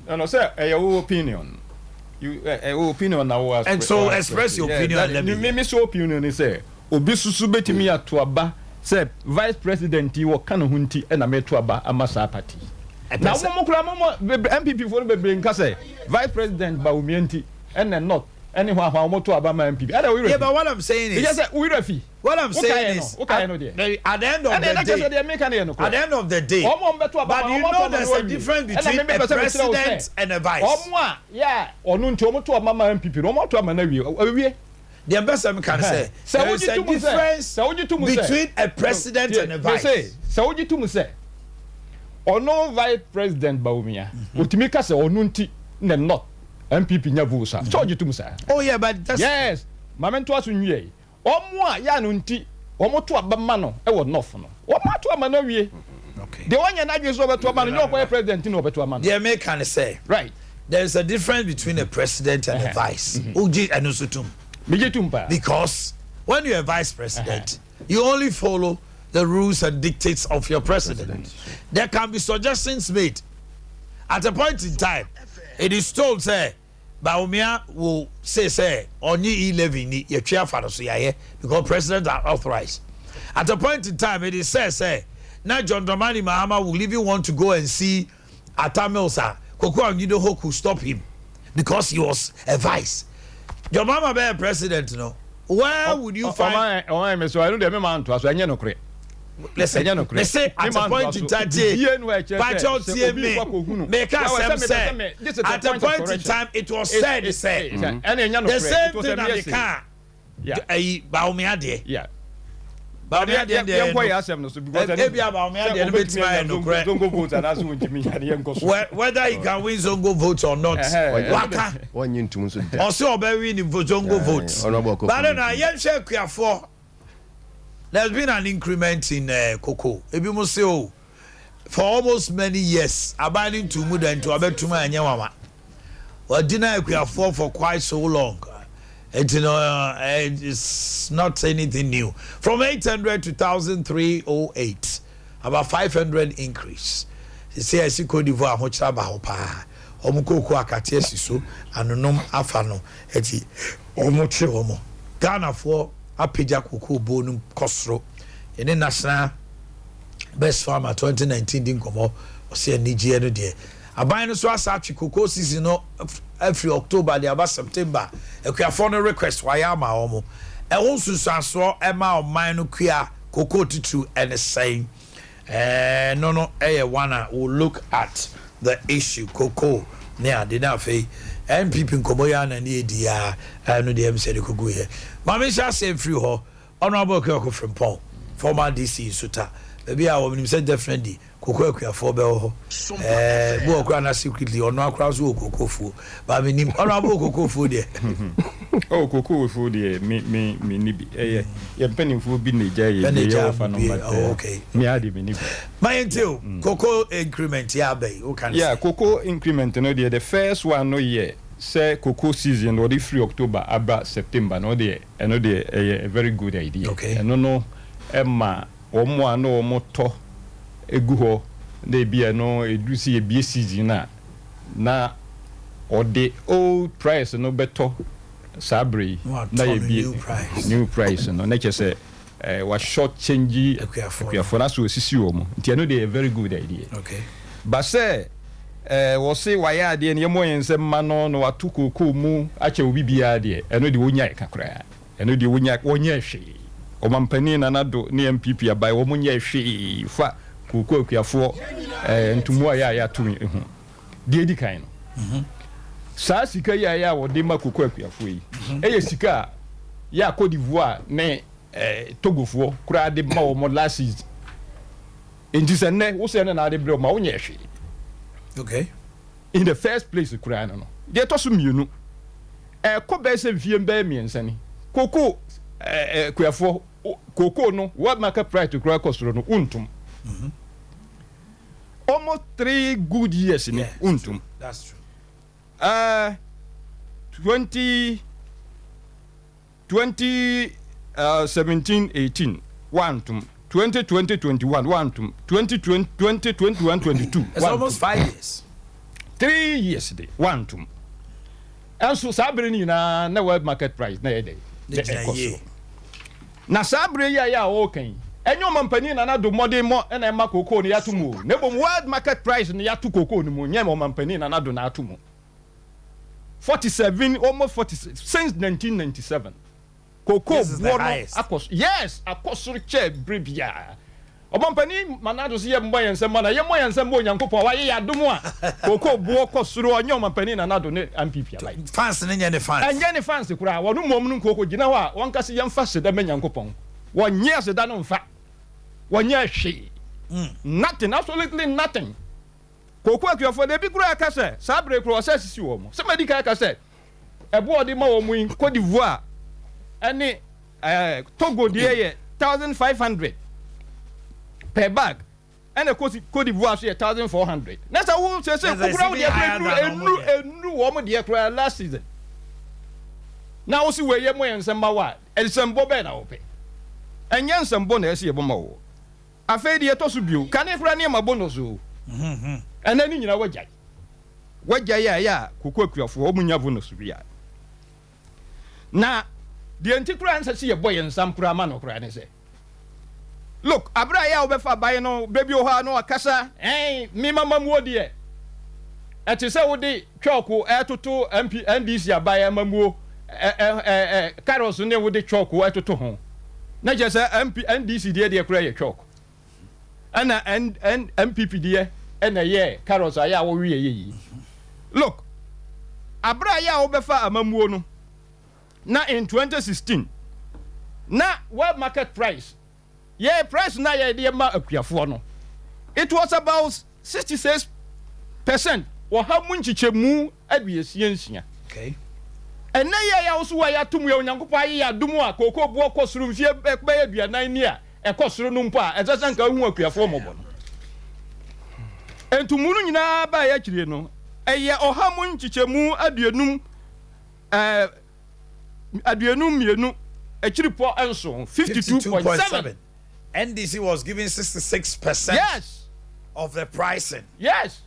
No, sɛ ɛyɛ wo opinion. You ɛyɛ wo opinion na wo And so express your opinion and let me Me so opinion ni sɛ obi soso betumi ato aba sɛ vice president yi wɔka ne ho nti ɛna meto aba ama saa party. Na wɔn mo kura mo mo NPP fo no bebree nka sɛ Vice President Bawumia nti ɛna North ɛne hwan hwan wɔn to aba ma NPP. Ɛna wo werɛ fi. Yeah, but what I'm saying is. Ɛyɛ sɛ wo werɛ fi. What I'm saying is, at, at the end of the day, at the end of the day, but you know there's a difference between a president and a vice. Wɔn a yɛ a ɔno nti wɔn to aba ma NPP no, wɔn ato ama no awie awie. Deɛ mpɛ sɛ meka ne sɛ, there is a difference between a president and a vice. Sɛ wogye to mu sɛ ɔno Vice President Bawumia, otumi ka sɛ ɔno nti na North NPP nya votes a, sɛ ɔgye to mu saa? Oh yeah, but that's. Yes, ma mentoa so nwie yi. Wɔn a yɛ a no nti wɔto aba ma no wɔ North no, wɔn ato ama no awie. Deɛ wanyɛ n'adwene sɛ ɔbɛto ama no, nyɛ ɔkɔyɛ president na ɔbɛto ama no. Deɛ meka ne sɛ, Right. there is a difference between a president and a vice. Wogye ɛno nso tom? Megye tom paa. Because when you are vice president, you only follow the rules and dictates of your president. There can be suggestions made. At a point in time, it is told sɛ Bawumia will say sɛ ɔnye E-levy ni yɛtwe afa no so yɛayɛ because president are authorized. At a point in time, it is said sɛ na John Dramani Mahama will even want to go and see Atta Mills a Koku Anyidoho could stop him because he was a vice. John Mahama bɛyɛ president no, where would you find. Ɔman mi so ɛno deɛ mi maa ntoa so, ɛnyɛ nokorɛ. Listen, Ɛnyɛ nokorɛ. me se at a point in time tie, pakyɛw tie me, meka asɛm sɛ at a point in time it was said sɛ the same thing na meka ayi Bawumia deɛ. Bawumia deɛ deɛ yɛnkɔ yɛ asɛm no so because ebi a Bawumia deɛ no bɛtumi ayɛ nokorɛ. Zongo vote anaasɛ wɔntumi nya ne yɛnkɔ so. Whether he can win Zongo vote or not, waka wɔnye ntum nso da. Ɔsɛ ɔbɛwi ne Zongo vote. But na yɛnhwɛ akuafoɔ. There's been an increment in cocoa. Ebi mo se o for almost many years aban ne ntum da nti wabɛtum a ɛnyɛ nwanwa. Wɔdi na akuafoɔ for quite so long. Nti no it's not anything new. From 800 to 1308, about 500 increase. Sisi a ɛsi Cote d'Ivoire ahokyere aba hɔ paa. Wɔn kooko akate asi so anonom afa no eti wɔn kyerɛ wɔn. Ghanafoɔ apagya kookoo buo no kɔ soro. Yɛne National Best Farmer 2019 di nkɔmmɔ, ɔsɛ anigyeɛ no deɛ. Aban no so asa atwe cocoa season no afiri October de aba September. Akuafoɔ no request wayɛ ama wɔn. Ɛho nsunsuansoɔ ɛma ɔman no kua cocoa titiriw ɛne sɛn? Ɛno no ɛyɛ one a we'll look at the issue cocoa ne ade na afei NPP nkɔmmɔ yi ana ne yɛdi a ɛno deɛ ɛm sɛ de kɔgu yɛ. Maame nhyɛ aseɛ mfiri hɔ. Honourable Akuako Frimpong, former DC Nsuta, baabi a wɔnim sɛ definitely koko akuafoɔ bɛwɔ hɔ. Bi wɔ koraa na secretly ɔno akora nso wɔ kokofuo. Ba menim Honourable kokofuo deɛ. Oh, kokofuo deɛ me me me ni bi. Ɛyɛ yɛ mpanimfoɔ bi na egya yɛ deɛ yɛ wɔfa no but oh, okay. Me ade me ni bi. Ma yɛn ti o, koko increment yɛ aba yi, o kan sɛ. Yeah, koko increment no deɛ, the first one no yɛ sɛ koko season no wɔde firi October aba September no deɛ, ɛno deɛ ɛyɛ a very good idea. Ɛno no ɛma wɔn a na wɔn tɔ egu hɔ na ebi ɛno eduru sɛ yɛbie season a na ɔde old price no bɛtɔ saa bere yi na yɛbie new price no na kyerɛ sɛ wa short change akuafoɔ no aso osisi wɔn, nti ɛno deɛ yɛ very good idea. Ba sɛ wɔse wayɛ adeɛ no, yɛmmɔ yɛn nsɛm ma no na wato kookoo mu akyɛ obi biara deɛ, ɛno deɛ wɔnya ɛka koraa. Ɛno deɛ wɔnya wɔnyɛ hwee. Ɔmampanin Nana Addo ne NPP aban, wɔn nyɛ hwee fa kookoo akuafoɔ ntomu a yɛ a yɛato ho. Deɛ edi kan no, saa sika yi a yɛ a wɔde ma kookoo akuafoɔ yi ɛyɛ sika a yɛ a Cote d'Ivoire ne Togofoɔ koraa de ma wɔn last season. Nti sɛ nnɛ wosɛ no na ade brɛ wɔn a, wonyɛ hwee. In the first place koraa no, deɛ ɛtɔ so mmienu, ɛkɔ bɛyɛ sɛ mfie bɛyɛ 3 ni, kookoo kuafoɔ kookoo no world market price koraa kɔ soro no wontum. Almost 3 good years ni wontum. That's true. 2017-18 wantum, 2020-21 wantum, 2020-21-22. It's almost 5 years. 3 years de wantom. Ɛnso saa bere no nyinaa na world market price na yɛ dɛ Ne na gyina ɛkɔ yie. soro. Na saa bere yi a yɛ a wɔreka yi, ɛnyɛ ɔmampanin Nana Addo mmɔden mmɔ ɛna ɛma kookoo no yɛato mu o, na mmom world market price no yɛato kookoo no mu, nyɛ ɔmampanin Nana Addo na ato mu. 47, almost 40 since 1997, kookoo This is the boɔ no highest. akɔ so, yes, akɔ soro kyɛ bere biara. Ɔmampanin Nana Addo so yɛ mmɔ yɛn nsɛm ma na yɛmmɔ yɛn nsɛm bɔ Onyankopɔn a wayɛ yɛ adom a kookoo boɔ kɔ soro. Ɔnyɛ ɔmampanin Nana Addo ne NPP aban. Fans ne nyɛ ne fans. Ɛnyɛ ne fans koraa. Wɔn mmom no nkooko gyina hɔ a wɔnka sɛ yɛmfa seda ma Nyankopɔn. Wɔnyɛ aseda no mfa, wɔnyɛ hwee, nothing, absolutely nothing. Kooko akuafoɔ de ebi koraa ka sɛ saa bere koraa ɔsɛ sisi wɔn mo sɛ madi kan ka sɛ ɛboɔ ɔde ma wɔn mu yi, Cote d'Ivoire ɛne Togo deɛ yɛ 1500 per bag, ɛna Cote d'Ivoire so yɛ 1400. Na sɛ wo sɛ kokura wo deɛ koraa enuru enuru wɔn deɛ koraa last season na wo si wɔ yɛ mo yɛ nsɛm ma wo a, nsɛmbɔ bɛɛ na wɔpɛ? Ɛnyɛ nsɛmbɔ na ɛsɛ yɛ bɔ ma wɔ. Afei deɛ ɛtɔ so bio, kane koraa nneɛma bonus o, ɛnɛ ne nyinaa wagyae. Wagyae a ɛyɛ a koko akuafoɔ wɔn nya bonus bi a, na deɛ nti koraa nsɛ sɛ yɛbɔ yɛn nsam koraa ma no koraa ne sɛ, look, abere a yɛ a wobɛfa aban no, baabi wɔ hɔ a na wakasa ɛn mema mamuo deɛ ɛte sɛ wode chalk ɛtoto MP NDC aban amamuo ɛ ɛ ɛ carrots ne wode chalk ɛtoto ho, na kyerɛ sɛ MP NDC deɛ koraa yɛ chalk, ɛna N N NPP deɛ ɛna ɛyɛ carrots a yɛ a wɔwe yɛ yi. Look, abere a yɛ a wobɛfa amamuo no na in 2016 na world market price yɛ price na yɛ de ma akuafoɔ no, it was about 66%, 66%. Ɛnɛ yɛ yɛ woso wɔ yɛato mu yɛ Onyankopɔn ayɛ yɛ adom a kooko boɔ kɔ soro mfie bɛyɛ 40 ni a ɛkɔ soro no mpo a, ɛsɛ sɛ nka wohu akuafoɔ mmɔbɔ no. Ntomu no nyinaa baa yɛ akyire no, ɛyɛ 52.7%. 52.7. NDC was giving 66% of the pricing. Yes,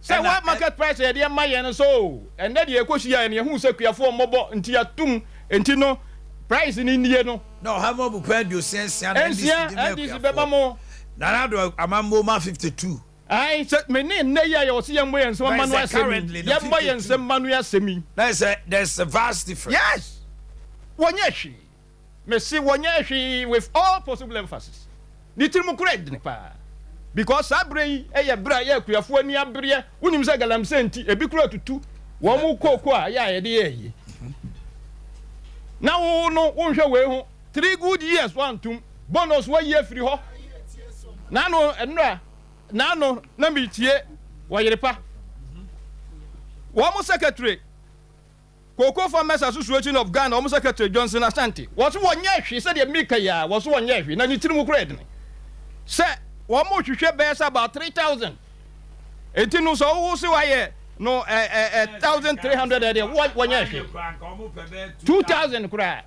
sɛ world market price yɛde ɛma yɛn no so, ɛnɛ deɛ ɛkɔ hyia yɛn, yɛhu sɛ kuafoɔ mmɔbɔ nti yɛatom, nti no price ni nie no. Na 66% na NDC nsia di ma NDC bɛma mo. Nana Addo amammuo ma 52. Ayi sɛ me ne nnɛ yi a yɛwɔ sɛ yɛmmɔ yɛn nsɛm ma no asɛm yi, yɛmmɔ yɛn nsɛm ma no asɛm yi. Na sɛ there's a vast difference. Yes, wɔnyɛ hwee. Mesi wɔnyɛ hwee with all possible emphasis. Ne tirim kora ɛdene paa because saa berɛ yi ɛyɛ berɛ a yɛ akuafoɔ ani abereɛ. Wonim sɛ galamsey nti ebi kora tutu wɔn mo kooko a yɛ a yɛde yɛ yie, na wo no wonhwɛ wei ho. 3 good years wantum bonus, wayi afiri hɔ. N'ano nnora n'ano na metie wɔyere pa wɔn mo secretary, Cocoa Farmers Association of Ghana, wɔn secretary Johnson Asante, wɔn so wɔnyɛ hwee. Sɛdeɛ mika yi a, wɔn so wɔnyɛ hwee na ne tiri mu kora ɛdene sɛ wɔn mo hwehwɛ bɛyɛ sɛ about 3000. Eti no sɛ ɔwɔ sɛ wayɛ no ɛ ɛ ɛ 1300, ɛdeɛ wɔnyɛ hwee. 2000 koraa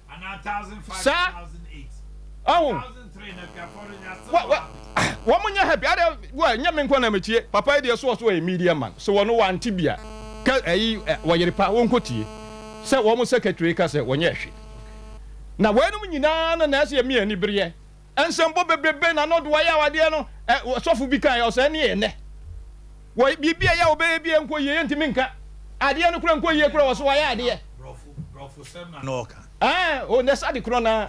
saa ɔho wɔ wɔn nyɛ happy ade wɔ nyɛ me nkɔ na metie papa yi deɛ so ɔso ɔyɛ media man so wɔn wante bia ka ɛyi wɔyere pa wɔn nkɔ tie sɛ wɔn secretary ka sɛ wɔnyɛ hwee. Na wɔnom nyinaa no na ɛsɛ yɛ mmea ni bereɛ nsɛmbɔ bebrebe na no de wɔyɛ awadeɛ no. Ɛ sɔfo bi kan ɔsɛ ne yɛ nɛ wɔ biribi a yɛ a wɔbɛyɛ bi a nkɔ yie, yɛntumi nka adeɛ no kora nkɔ yie kora wɔ so wɔayɛ adeɛ. Ɛɛ o nɛ sɛ ade korɔ na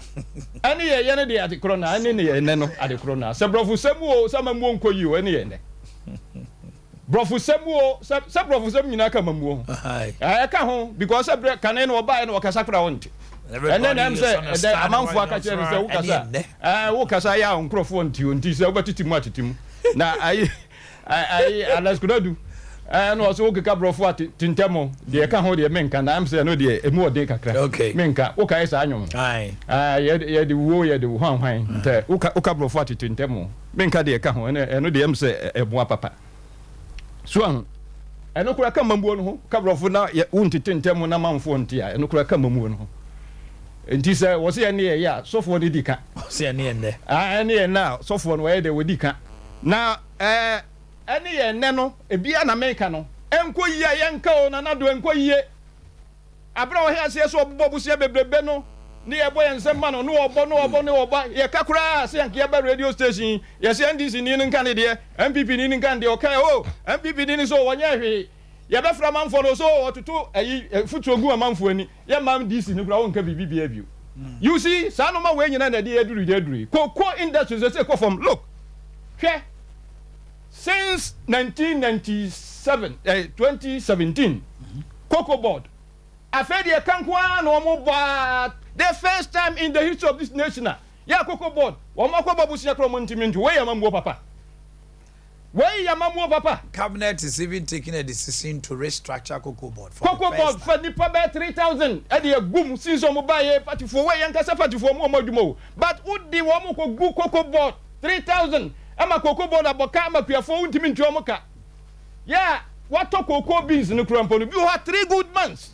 ɛne yɛ yɛ no deɛ, ade korɔ na ɛne ne yɛ nɛ no, ade korɔ na sɛ borɔfo sɛm o, sɛ amamuo nkɔ yie o, ɛne yɛ nɛ borɔfo sɛm o, sɛ borɔfo sɛm nyinaa ka amamuo ho, ɛka ho because sɛ berɛ kane no ɔbaeɛ no ɔkasa kora wɔnte. Ɛnɛ na ɛm sɛ ɛdɛ amanfoɔ aka kyerɛ no sɛ wokasa ɛɛ wokasa yɛ a nkurɔfoɔ nte o, nti sɛ wobɛtete mu atete mu na ayi ayi Alex Konadu ɛɛ na ɔsɛ wokeka borɔfo a tentɛm deɛ ɛka ho deɛ menka, na ɛm sɛ ɛno deɛ ɛmu ɔden kakra. Menka wokae saa nwom ɛɛ yɛde wuo yɛde wo hwanhwan ntɛ woka borɔfo a tete ntɛm, menka deɛ ɛka ho. Ɛno deɛ ɛm sɛ ɛboa papa so ahu ɛno kora ka mamuo no ho ka borɔfo na wontete ntɛm na manfoɔ nte a, ɛno kora ka mamuo no ho. Nti sɛ wɔ sɛ ɛne yɛyɛ a, sɔfoɔ no di ka. Sɛ ɛne yɛ nnɛ. Ɛne yɛ nnɛ a, sɔfoɔ no wɔyɛ deɛ wɔdi ka na ɛne yɛ nnɛ no ebia na meka no. Ɛnkɔ yie a yɛnka o, Nana Addo, ɛnkɔ yie. Abere a ɔhe aseɛ sɛ ɔbobɔ bosea bebrebe no, ne yɛbɔ yɛn nsam ma no, ne ɔbɔ, ne ɔbɔ, ne ɔbɔ. Yɛka koraa sɛ yɛnka yɛba radio station yi, yɛsɛ NDC ni no nka ne deɛ, NPP ni no nka ne deɛ, ɔka o, NPP ni no so wɔnyɛ hwee. Yɛbɛfrɛ amanfoɔ no so ɔtoto ayi fotuo gu amanfoɔ ani, yɛmma NDC no koraa wɔnka biribi biara bio. You see, saa nnoɔma wei nyinaa na ɛde aduru deɛ aduru yi. Cocoa industry sɛ sɛ kɔ fam. Look, hwɛ, since 1997, 2017, Cocoa Board, afei deɛ ka nko ara na wɔn bɔ a, the first time in the history of this nation a, yɛ Cocoa Board, wɔn akɔbɔ bosea koraa wɔn ntumi nto. Wei yɛ amammuo papa. Wei yɛ amammuo papa. Cabinet is even taking a decision to restructure Cocoa Board for Cocoa the Board first fa time. nipa bɛyɛ 3,000 ɛde agu mu since wɔn ba yɛ partyfoɔ. Wei yɛn kasa partyfoɔ mu wɔn adwuma o, but wodi wɔn kɔ gu Cocoa Board 3,000 ama Cocoa Board abɔ ka ama kuafoɔ wontumi ntua wɔn ka. Yɛ a watɔ cocoa beans no kura mpo no bi wɔ hɔ a 3 good months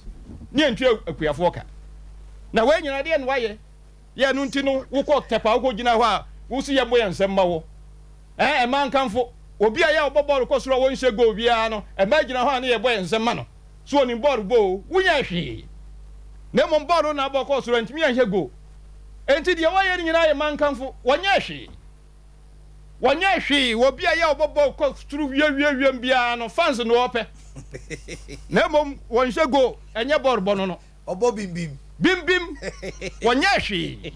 ne yɛntua akuafoɔ ka. Na wei nyinaa deɛ no wayɛ yɛ no nti no wokɔ Tɛpa, wokɔ gyina hɔ a wosi yɛ bɔ yɛn nsɛm ma wɔ ɛma nkamfo obi a yɛ ɔbɔ bɔɔlo kɔ soro a wɔnhyɛ goal biara no, ɛma gyina hɔ a ne yɛbɔ yɛn nsɛm ma no so onim bɔɔlo bɔ o, wonya hwee na mmom bɔɔlo na abɔ kɔ soro ntumi anhyɛ goal. Enti deɛ wɔyɛ no nyinaa yɛ ma nkamfo. Wɔnyɛ hwee, wɔnyɛ hwee. Obi a yɛ ɔbɔ bɔɔlo kɔ soro wie wie wiem biara no, fans no wɔpɛ, na mmom wɔnhyɛ goal. Ɛnyɛ bɔɔlo bɔ no. Ɔbɔ bimbim. Bimbim, wɔnyɛ hwee.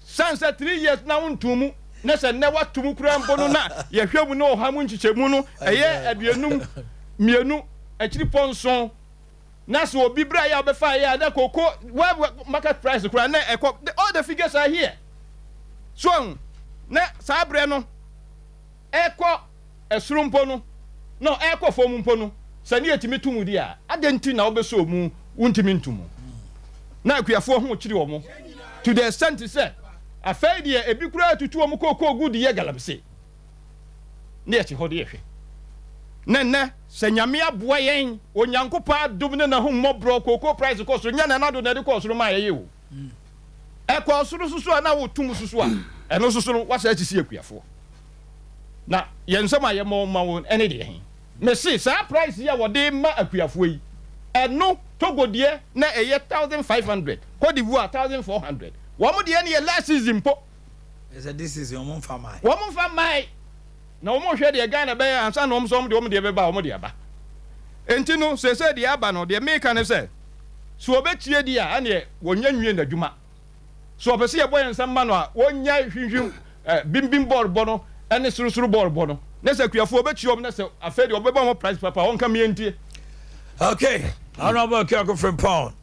San sɛ 3 years na wonto mu na sɛ nnɛ wato mu koraa mpo no na yɛhwɛ mu na ɔha mu nkyekyɛmu no ɛyɛ 52.7, na sɛ obi bere a yɛ a wɔbɛfa yɛ a na koko well market price koraa na ɛkɔ, all the figures are here so na saa berɛ no ɛkɔ ɛsoro mpo no na ɛkɔ fam mpo no, sɛ ne yɛtumi to mu di a, adɛn nti na wobɛsɔ mu wontumi nto mu na akuafoɔ ho kyiri wɔn to the extent sɛ afei deɛ ebi koraa tutu wɔn kookoo gu de yɛ galamsey ne yɛte hɔ de yɛhwɛ? Ne nnɛ sɛ Nyame aboa yɛn, Onyankopɔn adom ne n'ahummɔborɔ, kookoo price kɔ soro. Nyɛ Nana na ɛde kɔɔ soro maa yɛyɛ o. Ɛkɔɔ soro soso a na wotum soso a ɛno soso no wasɛ asisi akuafoɔ na yɛn nsɛm a yɛmmɔ ma wɔn ɛne deɛ he mese saa price yi a wɔde ma akuafoɔ yi, ɛno Togo deɛ na ɛyɛ 1500, Cote d'Ivoire 1400. Wɔn deɛ no yɛ last season mpo. Ɛsɛ this season wɔn mfa maa. Wɔn mfa mmaa na wɔn hwɛ deɛ Ghana bɛyɛ ansa na wɔn nso wɔn de wɔn deɛ bɛba, wɔn de aba. Nti no sese deɛ aba no deɛ meka ne sɛ so wɔbɛtie di a, ɛneɛ wɔnyɛ nwie n'adwuma so ɔpɛ sɛ yɛbɔ yɛn nsɛm ma no a, wɔnyɛ hwinhwim bimbim bɔɔl bɔ no ɛne sorosoro bɔɔl bɔ no, ne sɛ kuafoɔ wɔbɛtie wɔn na sɛ afei deɛ wɔbɛbɔ wɔn price papa, wɔnka mmea ntie. Okay, Honorable Kyako Frimpong.